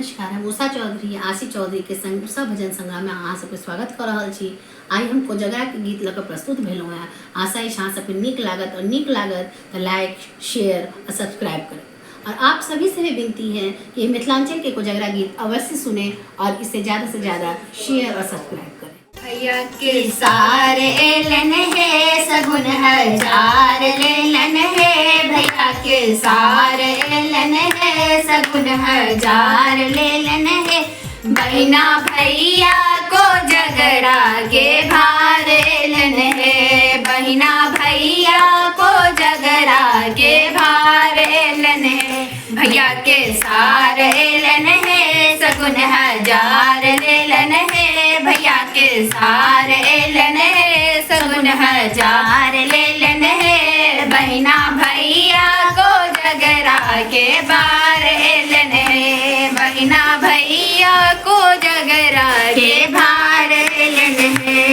नमस्कार, हम उषा चौधरी आशी चौधरी के संग उषा भजन संग्रह में अहाँ सबके स्वागत कऽ रहल छी। आइ हम कोजगरा के गीत लऽ कऽ प्रस्तुत भेलहुँ हेँ। आशा अछि अहाँ सबके नीक लागत और नीक लागत तऽ लाइक, शेयर और सब्सक्राइब करब। और आप सभी से भी विनती है कि मिथिलांचल के कोजगरा गीत अवश्य सुने और इसे ज़्यादा से ज़्यादा शेयर और सब्सक्राइब करें। भैया के सार एलन हे सगुन हजार लेलन हे, भैया के सार एलन हे सगुन हजार लेलन हे, बहिना भैया को जगरा के भार एलन हे, बहिना भैया को जगरा के भार एलन हे, भैया के सार एलन हे सगुन हजार लेलन हे, भैया के सार एलन हे सगुन हजार लेलन हे, बहिना भैया को जगरा के बार एलन हे, बहिना भैया को जगरा के भार एलन हे।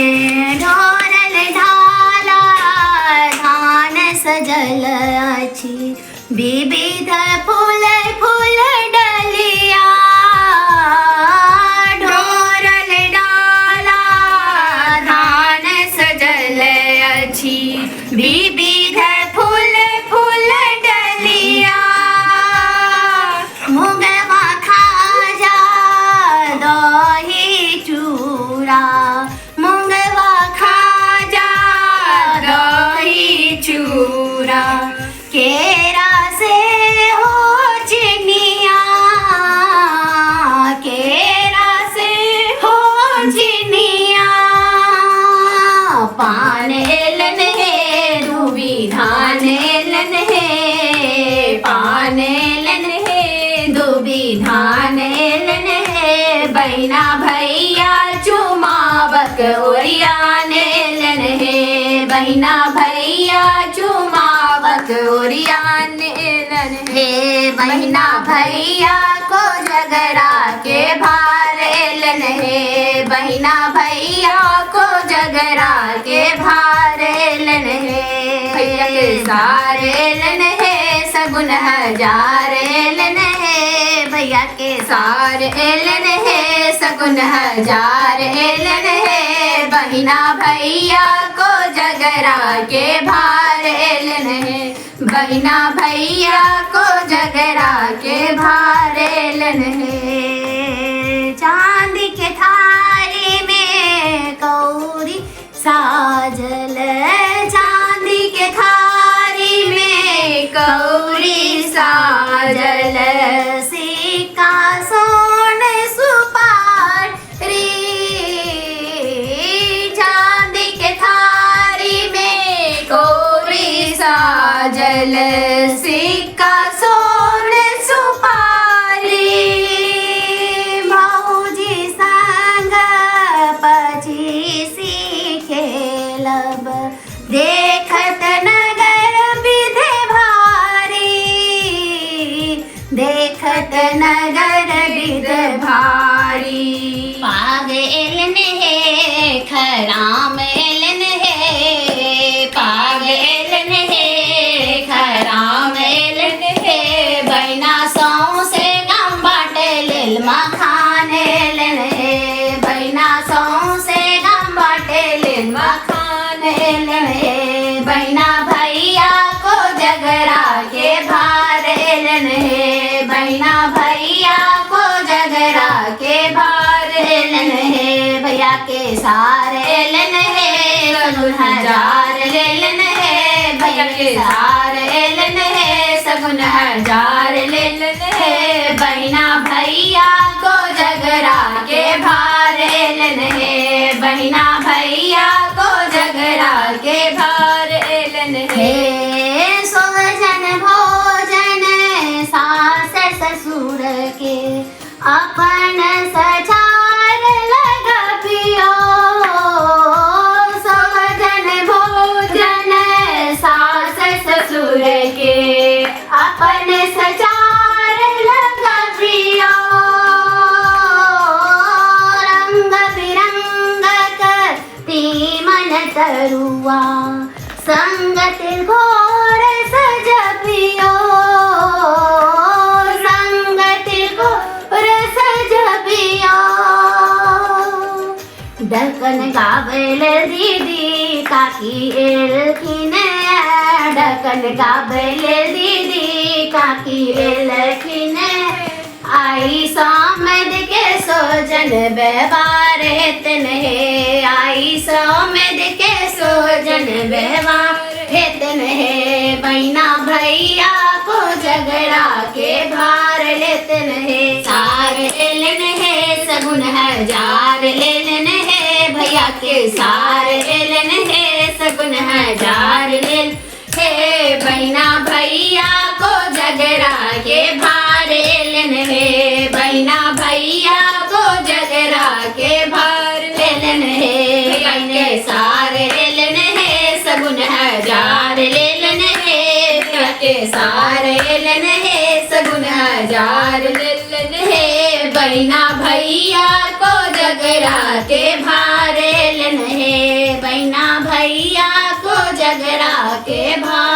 ढोरल ढाला धान सजल अछि, विविध फूल फूल डलिया, ढोरल डाला धान सजल अछि, विविध फूल फूल डलिया, मुंगवा खाजा दही चूड़ा, मुंगवा खाजा दही चूड़ा, केरा से हो चिनिया, केरा से हो चिनिया, पान एलन हे दुबी धान एलन हे, पान एलन हे दुबी धान एलन हे, बहिना भैया चुमावक ओरियान एलन हे, बहिना भैया चुमावक ओरियान एलन हे, बहिना भैया को झगड़ा के भार एलन हे, बहिना भैया को झगड़ा के भार एलन हे, भैया के सार एलन हे सगुन हजार एलन हे, भैया के सार एलन हे सगुन हजार एलन हे, बहिना भैया को झगड़ा के भार एलन हे, बहिना भैया को झगड़ा के भार एलन हे। चांदी के थाली में कौरी साजल, चांदी के थाली में कौरी साजल, सिक्का सोन सुपारी, चांदी के थाली में कौरी साजल, सिक्का सोन सुपारी, भौजी संग पचीसी खेलब, देखत नगर विधि भारी, देखत नगर विधि भारी। पाग एलन हे खराम एलन हे, पाग एलन हे खराम एलन हे, बहिना सौंसे गाम बाटे लेल मखान एलन हे, बहिना सौंसे गाम बाटे लेल मखान एलन हे, बहिना भैया को झगड़ा के भार एलन हे, बहिना भैया को झगड़ा के भार एलन हे, भैया के सार एलन हे सगुन हजार लेलन हे, भैया के सार एलन हे सगुन हजार लेलन हे, बहिना भैया को झगड़ा के भार एलन हे, बहिना भैया को झगड़ा के भार एलन हे। हे सोजन भोजन सास ससुर के, अपन सचार लगबियो, सोजन भोजन सास ससुर के, अपन सचार लगबियो, रंग बिरंग तीमन तरुआ, संगत घोर सजबियो, संगत घोर। डकन गाबै लेल दीदी काकी एलखिन, डकन गाबै लेल दीदी काकी एलखिन। आई सामद के सोजन व्यवहार हेतन हे, आई सामद के सोजन व्यवहार हेतन हे। बहिना भैया को झगड़ा के भार लेतन हे। सार एलन हे सगुन हजार लेलन हे, भैया के सार एलन हे सगुन हजार लेल हे। बहिना भैया को झगड़ा के भार एलन हे, बहिना भैया को झगड़ा के भार लेलन हे। बहिने सार एलन हे सगुन हजार लेलन हे, भैया के सार एलन हे सगुन हजार लेलन हे। बहिना भैया को झगड़ा के भार एलन हे, बहिना भैया को झगड़ा के भार।